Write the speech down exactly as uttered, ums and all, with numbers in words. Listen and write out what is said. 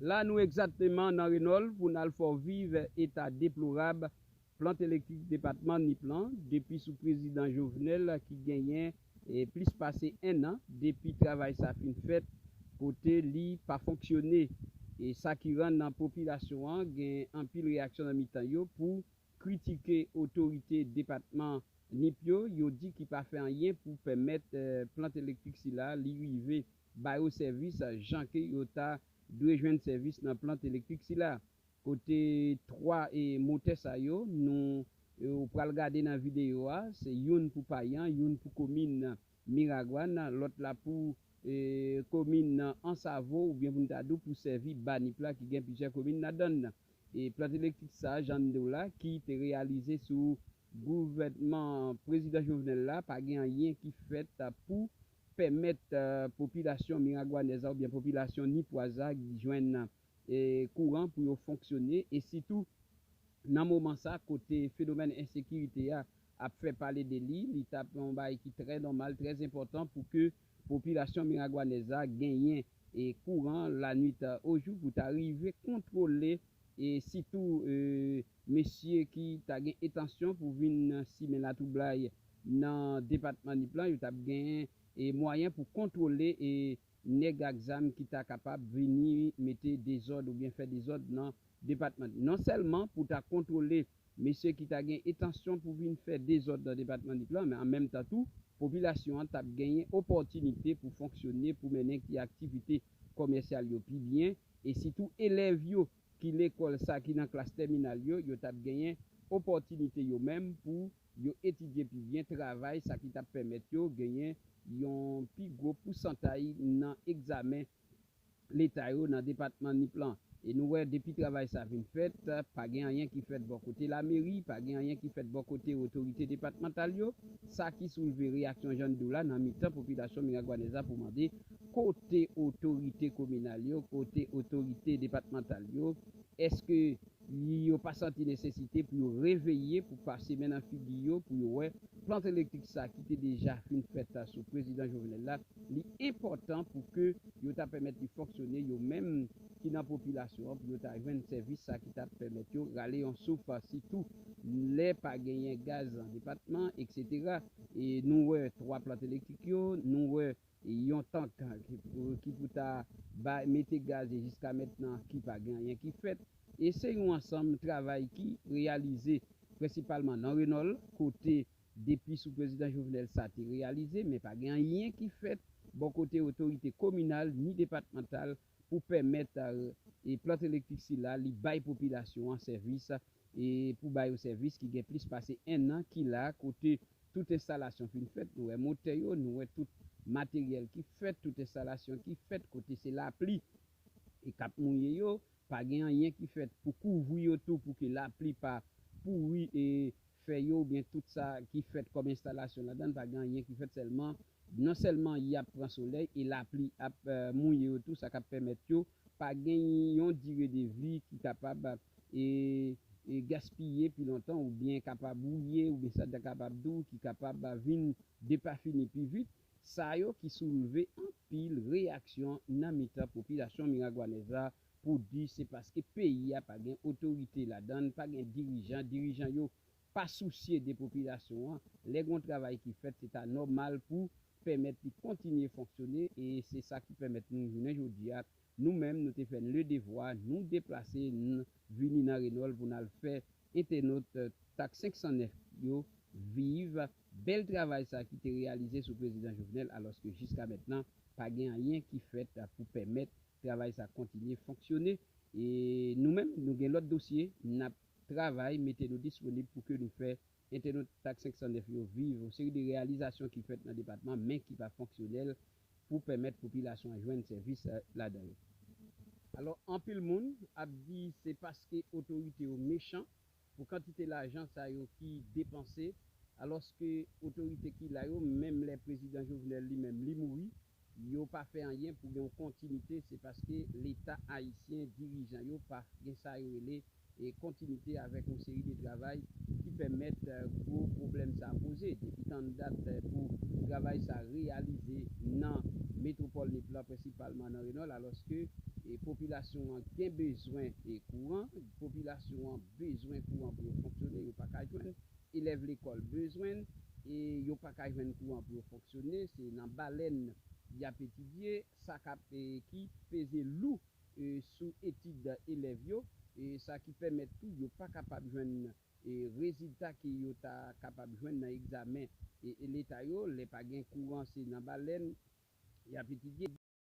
La nou egzakteman nan Renòl pou n al fè w viv eta deplorab plant elektrik depatman Nip lan depi sou prezidan Jovenel ki genyen e plis pase en an depi travay sa fin fèt kote li pa fonksyone e sa ki rann nan popilasyon an gen anpil reyaksyon nan mitan yo pou kritike otorite depatman Nip yo, yo di ki pa fè anyen pou pèmèt plant elektrik sila li rive ba yo sèvis jan ke yo ta dwe jwenn sèvis nan plant elektrik sila. Kote twa e motè sa yo, nou e ou pral gade nan videyo a, se youn pou Payan, youn pou komin Miragwàn, lòt la pou e komin Ansavo oubyen pou n ta di w pou sèvi Ba Nip la ki gen plizyè komin ladan l. E plant elektrik sa, jan m di w la, ki te reyalize sou gouvènman prezidan Jovenel la, pa gen anyen ki fèt pou pèmèt popilasyon miragwanèz la oubyen popilasyon nipwaz la jwenn e kouran pou yo fonksyone e sitou nan moman sa kote fenomèn ensekirite a ap fè pale de li, li t ap yon bagay ki trè nòmal, trè enpòtan pou ke popilasyon miragwanèz la genyen e kouran lanwit ojou pou ta rive kontwole e sitou e mesye ki ta gen entansyon pou vin simen latwoublay nan depatman Nip lan, yo t ap genyen e mwayen pou kontwole e nèg ak zam ki ta kapab vini mete dezòd oubyen fè dezòd nan depatman. Non sèlman pou ta kontwole mesye ki ta gen entansyon pou vin fè dezòd nan depatman Nip lan, men an menm tan tou, popilasyon an t ap genyen opòtinite pou fonksyone, pou mennen ki aktivite kòmèsyal yo pi byen, e sitou elèv yo ki lekòl sa ki nan klas tèminal yo, yo t ap genyen opòtinite yo menm pou yo etidye pi byen, travay, sa ki t ap pèmèt yo genyen yon pi gwo pousantay nan egzamen leta yo nan depatman Nip lan. E nou wè depi travay sa vin fèt, pa gen anyen ki fèt bò kote lameri, pa gen anyen ki fèt bò kote otorite depatmantal yo, sa ki soulve reyaksyon jan n di w la nan mitan popilasyon miragwanèz la pou mande kote otorite kominal yo, kote otorite depatmantal yo, èske yo pa santi nesesite pou yo reveye, pou pase men nan figi yo, pou yo wè plant elektrik sa ki te deja fin fèt sou prezidan Jovenel la, li enpòtan pou ke yo ta pèmèt li fonksyone, yo menm ki nan popilasyon an, pou yo ta jwenn sèvis sa ki ta pèmèt yo rale yon souf, sitou lè pa genyen gaz nan depatman, etsetera. E nou wè twa plant elektrik yo, nou wè yon tank ki pou, ki pou ta bay, mete gaz e jiska mentnan ki pa gen anyen ki fèt. E se yon ansanm travay ki reyalize prensipalman nan Renòl, kote depi sou prezidan Jovenel sa te reyalize, men pa gen anyen ki fèt bò kote otorite kominal ni depatmantal pou pèmèt e plant elektrik sila li bay popilasyon an sèvis e pou ba yo sèvis ki gen plis pase en an ki la, kote tout enstalasyon fin fèt, nou wè motè yo, nou wè tout materyèl ki fèt, tout enstalasyon ki fèt, kote se lapli e k ap mouye yo, pa gen anyen ki fèt pou kouvri yo tou pou ke lapli pa pouri e fè yo oubyen tout sa ki fèt kòm enstalasyon ladan l, pa gen anyen ki fèt, sèlman non sèlman y ap pran solèy e lapli ap mouye yo tou, sa k ap pèmèt yo pa gen yon dire de vi ki kapab e e gaspiye pi lontan oubyen kapab wouye oubyen sa ta kapab di w ki kapab vin depafini pi vit. Sa yo ki soulve anpil reyaksyon nan mitan popilasyon miragwanèz la pou di se paske peyi a pa gen otorite ladan l, pa gen dirijan, dirijan yo pa sousye de popilasyon an. Lè gen yon travay ki fèt, se ta nòmal pou pèmèt li kontinye fonksyone e se sa ki pèmèt nou jounen jodi a, nou menm nou te fè n le devwa, nou deplase n vini nan Renòl pou n al fè entènot tak senk san nèf yo viv bèl travay sa ki te reyalize sou prezidan Jovenel, alòske jiska mentnan pa gen anyen ki fèt pou pèmèt travay sa kontinye fonksyone. E nou menm, nou gen lòt dosye, n ap travay, mete nou disponib pou ke nou fè entènot tak senk san nèf yo viv yon seri de reyalizasyon ki fèt nan depatman, men ki pa fonksyonèl pou pèmèt popilasyon an jwenn sèvis ladan yo. Alò, anpil moun ap di se paske otorite yo mechan pou kantite lajan sa yo ki depanse, alòske otorite ki la yo, menm lè prezidan Jovenel li menm li mouri, yo pa fè anyen pou gen yon kontinite, se paske Leta ayisyen, dirijan yo pa gen sa yo rele e kontinite avèk yon seri de travay ki pèmèt gwo pwoblèm sa a poze. Depi tann dat pou travay sa a reyalize nan metwopòl Nip lan, prensipalman nan Renòl, alòske E popilasyon an gen bezwen e kouran, popilasyon an bezwen kouran pou yo fonksyone, yo pa ka jwenn. Elèv lekòl bezwen l, e yo pa ka jwenn kouran pou yo fonksyone. Se nan balèn y ap etidye, sa k ap, e, ki peze lou, e, sou etid elèv yo, e sa ki pèmèt tou yo pa kapab jwenn, e, rezilta ke yo ta kapab jwenn nan egzamen, e, e leta yo. Lè pa gen kouran, se nan balèn y ap etidye.